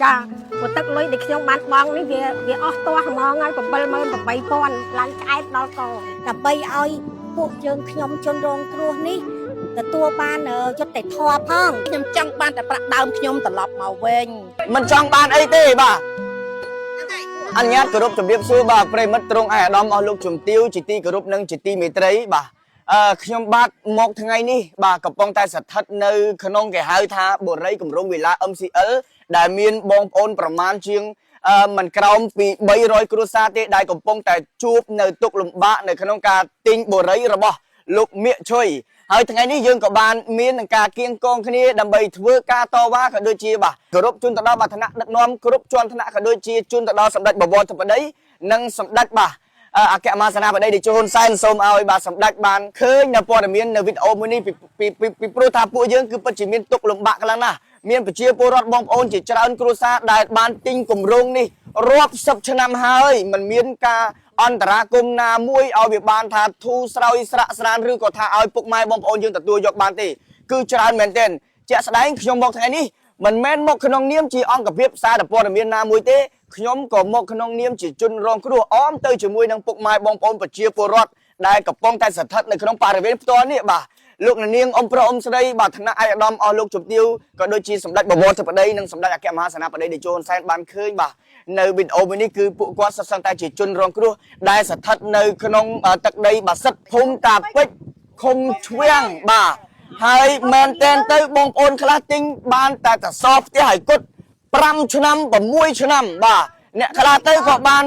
ចាព្រោះទឹកលុយដែលខ្ញុំបានបង់នេះវាអស់ទាស់ហ្មងហើយ78000ឡើងឆ្អែតដល់ក ដើម្បីឲ្យពួកយើងខ្ញុំជនរងគ្រោះនេះទទួលបានយុត្តិធម៌ផង ខ្ញុំចង់បានតែប្រាក់ដើមខ្ញុំត្រឡប់មកវិញ មិនចង់បានអីទេបាទអនុញ្ញាតគោរពជំរាបសួរបាទប្រិយមិត្តទ្រង់ឯកឧត្តមអស់លោកជំទាវជាទីគោរពនិងជាទីមេត្រីបាទខ្ញុំបាទមកថ្ងៃនេះបាទកំពុងតែស្ថិតនៅក្នុងគេហៅថាបុរីគម្រោងវិឡា MCL ដែលមានបងប្អូនប្រមាណជាងមិនក្រោមពី300គ្រួសារទេដែលកំពុងតែជួបនៅទុក្ខលំបាកនៅក្នុងការទិញបុរីរបស់លោកមៀកឈុយហើយថ្ងៃនេះយើងក៏បានមាននឹងការគៀងគងគ្នាដើម្បីធ្វើការតវ៉ាក៏ដូចជាបាទគោរពជូនទៅដល់បាទឋានៈដឹកនាំគ្រប់ជាន់ថ្នាក់ក៏ដូចជាជូនទៅដល់សម្ដេចបវរធិបតីនិងសម្ដេចបាទអគ្គមហាសេនាបតីតេជោហ៊ុនសែនសូមឲ្យបាទសម្ដេចបានឃើញនៅព័ត៌មាននៅវីដេអូមួយនេះពីពីពីពីព្រោះថាពួកយើងគឺពិតជាមានទុក្ខលំបាកខ្លាំងណាស់មានប្រជាពលរដ្ឋបងប្អូនជាច្រើនគ្រួសារដែលបានទិញគម្រោងនេះរាប់សិបឆ្នាំហើយมันមានការអន្តរាគមន៍ណាមួយឲ្យវាបានថាធូរស្រាយស្រាក់ស្រានឬក៏ថាឲ្យពុកម៉ែបងប្អូនយើងទទួលយកបានទេគឺច្រើនមែនទែនជាក់ស្ដែងខ្ញុំមកថ្ងៃនេះមិនមែនមកក្នុងនាមជាអង្គភាពសារព័ត៌មានណាមួយទេខ្ញុំក៏មកក្នុងនាមជាជនរងគ្រោះអមទៅជាមួយនឹងពុកម៉ែបងប្អូនប្រជាពលរដ្ឋដែលកំពុងតែស្ថិតនៅក្នុងបរិវេណផ្ទាល់នេះបាទលោកអ្នកនាងអ៊ំប្រុសអ៊ំស្រីបាទថ្នាក់ឯកឧត្តមអស់លោកជំទាវក៏ដូចជាសម្ដេចបវរធិបតីនិងសម្ដេចអគ្គមហាសេនាបតីតេជោហ៊ុនសែនបានឃើញបាទនៅវីដេអូមួយនេះគឺពួកគាត់សុទ្ធសឹងតែជាជនរងគ្រោះដែលស្ថិតនៅក្នុងទឹកដីបាសិទ្ធភូមិតាពេជ្រឃុំឆ្វាំងបាទហើយមែនតែនទៅបងប្អូនខ្លះទិញបានតែតសផ្ទះឲ្យគត់5ឆ្នាំ6ឆ្នាំបាទអ្នកខ្លះទៅក៏បាន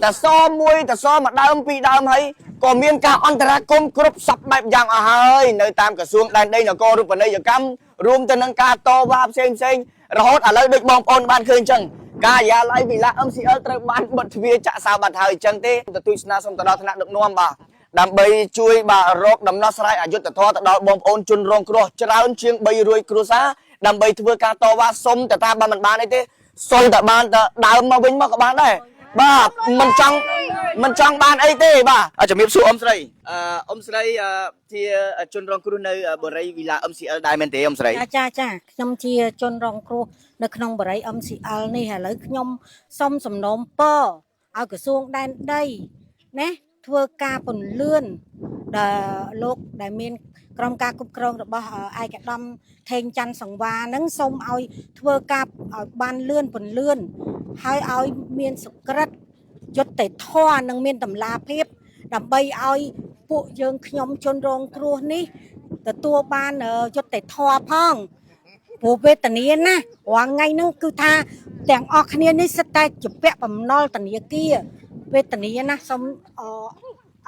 តសមួយតសម្ដើមពីរដើមហើយក៏មានការអន្តរាគមន៍គ្រប់សពបែបយ៉ាងអស់ហើយនៅតាមក្រសួងដែនដីនគររូបនីយកម្មរួមទៅនឹងការតវ៉ាផ្សេងផ្សេងរហូតឥឡូវដូចបងប្អូនបានឃើញអញ្ចឹងការិយាល័យវិឡា MCL ត្រូវបានបិទទ្វារចាក់សោបាត់ហើយអញ្ចឹងទេទទូចស្នើសុំទៅដល់ថ្នាក់ដឹកនាំបាទដើម្បីជួយបាទរកដំណោះស្រាយអយុត្តិធម៌ទៅដល់បងប្អូនជនរងគ្រោះច្រើនជាង300គ្រួសារដើម្បីធ្វើការតវ៉ាសុំតែថាបានមិនបានអីទេសុំតែបានតែដើមមកវិញមកក៏បានដែរបាទមិនចង់មិនចង់បានអីទេបាទជំរាបសួរអ៊ំស្រីអ៊ំស្រីជាជនរងគ្រោះនៅបូរីវីឡា MCL ដែរមែនទេអ៊ំស្រី ចាចាចាខ្ញុំជាជនរងគ្រោះនៅក្នុងបរិយ MCL នេះឥឡូវខ្ញុំសូមសំណូមពរឲ្យក្រសួងដែនដីណាធ្វើការពន្លឿនដល់លោកដែលមានក្រុមការគ្រប់គ្រងរបស់ឯកឧត្តមថេងច័ន្ទសង្វានឹងសូមឲ្យធ្វើការឲ្យបានលឿនពន្លឿនហើយឲ្យមានសុក្រិតយុត្តិធម៌និងមានតម្លាភាព ដើម្បីឲ្យពួកយើងខ្ញុំជនរងគ្រោះនេះទទួលបានយុត្តិធម៌ផងព្រោះវេទនាណាស់រាល់ថ្ងៃហ្នឹងគឺថាទាំងអស់គ្នានេះសិតតែជាពាក់បំណុលធនាគារវេទនាណាស់សូម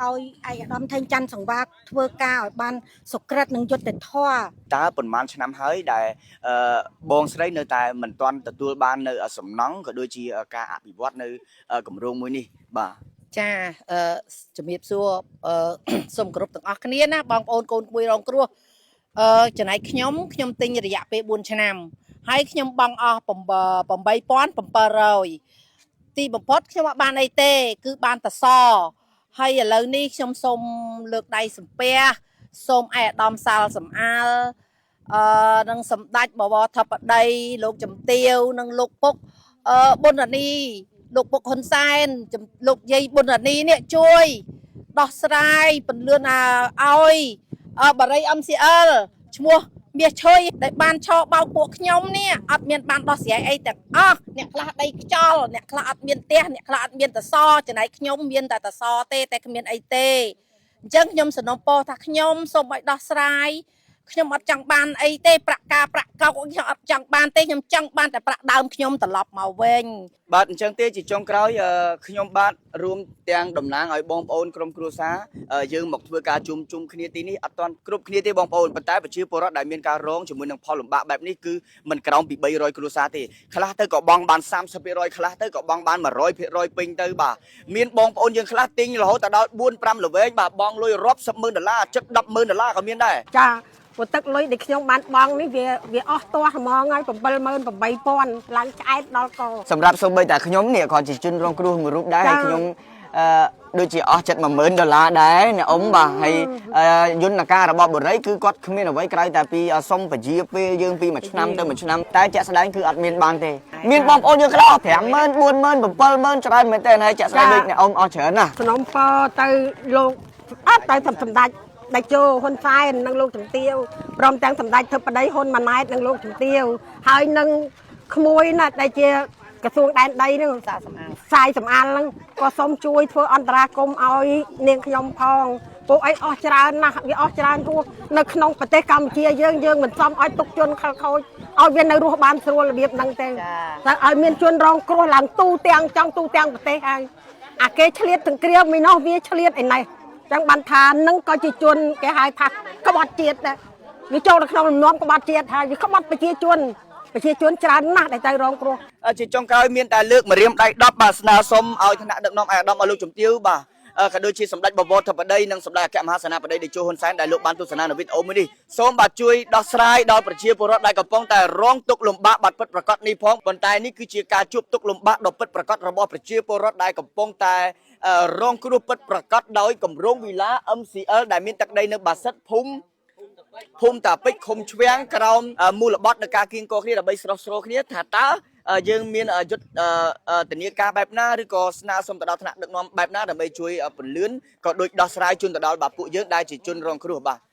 ឲ្យឯកឧត្តមថេងច័ន្ទសង្វាធ្វើការឲ្យបានសុក្រិតនិងយុត្តិធម៌ តើប៉ុន្មានឆ្នាំហើយដែលបងស្រីនៅតែមិនទាន់ទទួលបាននៅសំណង់ក៏ដូចជាការអភិវឌ្ឍនៅគម្រោងមួយនេះបាទ ចាអឺជំរាបសួរអឺ សូមគោរពទាំងអស់គ្នាណាបងប្អូនកូនក្មួយរងគ្រោះចំណែកខ្ញុំខ្ញុំទិញរយៈពេល4ឆ្នាំហើយខ្ញុំបង់អស់8700ទីបំផុតខ្ញុំអត់បានអីទេ គឺបានតសហើយឥឡូវនេះខ្ញុំសូមលើកដៃសំពះសូមឯកឧត្តមសាលសំអាលនិងសម្ដេចបវរធិបតីលោកជំទាវនិងលោកពុកប៊ុនរ៉ានីលោកពុកហ៊ុនសែនលោកយាយប៊ុនរ៉ានីនេះជួយដោះស្រាយពន្លឿនឲ្យបរិយ MCL ឈ្មោះមាសឈុយដែលបានឆោបោកពួកខ្ញុំនេះអត់មានបានដោះស្រាយអីទាំងអស់អ្នកខ្លះដីខ្យល់អ្នកខ្លះអត់មានផ្ទះអ្នកខ្លះអត់មានតសចំណែកខ្ញុំមានតែតសទេតែគ្មានអីទេអញ្ចឹងខ្ញុំសំណូមពរថាខ្ញុំសូមឲ្យដោះស្រាយខ្ញុំអត់ចង់បានអីទេប្រាក់ការប្រាក់កោកខ្ញុំអត់ចង់បានទេខ្ញុំចង់បានតែប្រាក់ដើមខ្ញុំត្រឡប់មកវិញ បាទអញ្ចឹងទេជាចុងក្រោយខ្ញុំបាទរួមទាំងតំណាងឲ្យបងប្អូនក្រុមគ្រួសារយើងមកធ្វើការជុំជុំគ្នាទីនេះអត់ទាន់គ្រប់គ្នាទេបងប្អូនប៉ុន្តែប្រជាពលរដ្ឋដែលមានការរងជាមួយនឹងផលលំបាកបែបនេះគឺមិនក្រោមពី300គ្រួសារទេខ្លះទៅក៏បង់បាន30%ខ្លះទៅក៏បង់បាន100%ពេញទៅបាទមានបងប្អូនយើងខ្លះទិញរហូតដល់4 5ល្វែងបាទបង់លុយរាប់សិបម៉ឺនដុល្លារជិត100000ដុល្លារក៏មានដែរ ចាព្រោះទឹកលុយដែលខ្ញុំបានបង់នេះវាអស់ទាស់ហ្មងហើយ78000ឡើងឆ្អែតដល់ក សម្រាប់សូម្បីតែខ្ញុំនេះគ្រាន់ជាជនរងគ្រោះមួយរូបដែរ ចា ហើយខ្ញុំ អឺដូចជាអស់ចិត្ត10000ដុល្លារដែរអ្នកអ៊ំបាទហើយអឺយន្តការរបស់បុរីគឺគាត់គ្មានអ្វីក្រៅតែពីសុំពជាពេលយើងពីមួយឆ្នាំទៅមួយឆ្នាំតែជាក់ស្ដែងគឺអត់មានបានទេមានបងប្អូនយើងខ្លះអស់50000 40000 70000ច្រើនមែនតើហើយជាក់ស្ដែងដូចអ្នកអ៊ំអស់ច្រើនណាស់ សំណពរទៅលោកអត់ទៅសម្ដេចដេជោហ៊ុនសែននិងលោកជំទាវព្រមទាំងសម្ដេចធិបតីហ៊ុនម៉ាណែតនិងលោកជំទាវហើយនឹងក្មួយណាដែលជាក្រសួងដែនដីហ្នឹង សាសម្អាត សាយសម្អាលហ្នឹងក៏សូមជួយធ្វើអន្តរាគមន៍ឲ្យនាងខ្ញុំផងពួកអីអស់ច្រើនណាស់វាអស់ច្រើនព្រោះនៅក្នុងប្រទេសកម្ពុជាយើងយើងមិនសមឲ្យទុកជនខលខូចឲ្យវានៅរស់បានស្រួលរបៀបហ្នឹងទេតែឲ្យមានជនរងគ្រោះឡើងទូទាំងចង់ទូទាំងប្រទេសហើយអាគេឆ្លៀតទាំងគ្រាមីនោះវាឆ្លៀតឯនេះចឹងបានថានឹងក៏ជាជនគេហៅថាក្បត់ជាតិដែរវាចូលទៅក្នុងលំនាំក្បត់ជាតិហើយវាក្បត់ប្រជាជនប្រជាជនច្រើនណាស់ដែលត្រូវរងគ្រោះ ជាចុងក្រោយមានតែលើកម្រាមដៃ10បាទស្នើសុំឲ្យថ្នាក់ដឹកនាំឯកឧត្តមអស់លោកជំទាវបាទក៏ដូចជាសម្ដេចបវរធិបតីនិងសម្ដេចអគ្គមហាសេនាបតីតេជោហ៊ុនសែនដែលលោកបានទស្សនានៅវីដេអូមួយនេះសូមបាទជួយដោះស្រាយដល់ប្រជាពលរដ្ឋដែលកំពុងតែរងទុក្ខលំបាកបាទពិតប្រាកដនេះផងប៉ុន្តែនេះគឺជាការជួបទុក្ខលំបាកដ៏ពិតប្រាកដរបស់ប្រជាពលរដ្ឋដែលកំពុងតែរងគ្រោះពិតប្រាកដដោយគម្រោងវីឡា MCL ដែលមានទឹកដីនៅបាសិទ្ធភូមិ ភូមិតាពេជ្រឃុំឆ្វាំងក្រោមមូលបត់នៃការគៀងគរគ្នាដើម្បីស្រោះស្រួលគ្នាថាតើយើងមានយុទ្ធធានាការបែបណាឬក៏ស្នើសុំទៅដល់ថ្នាក់ដឹកនាំបែបណាដើម្បីជួយពន្លឿនក៏ដូចដោះស្រាយជូនទៅដល់បាទពួកយើងដែលជាជនរងគ្រោះបាទ។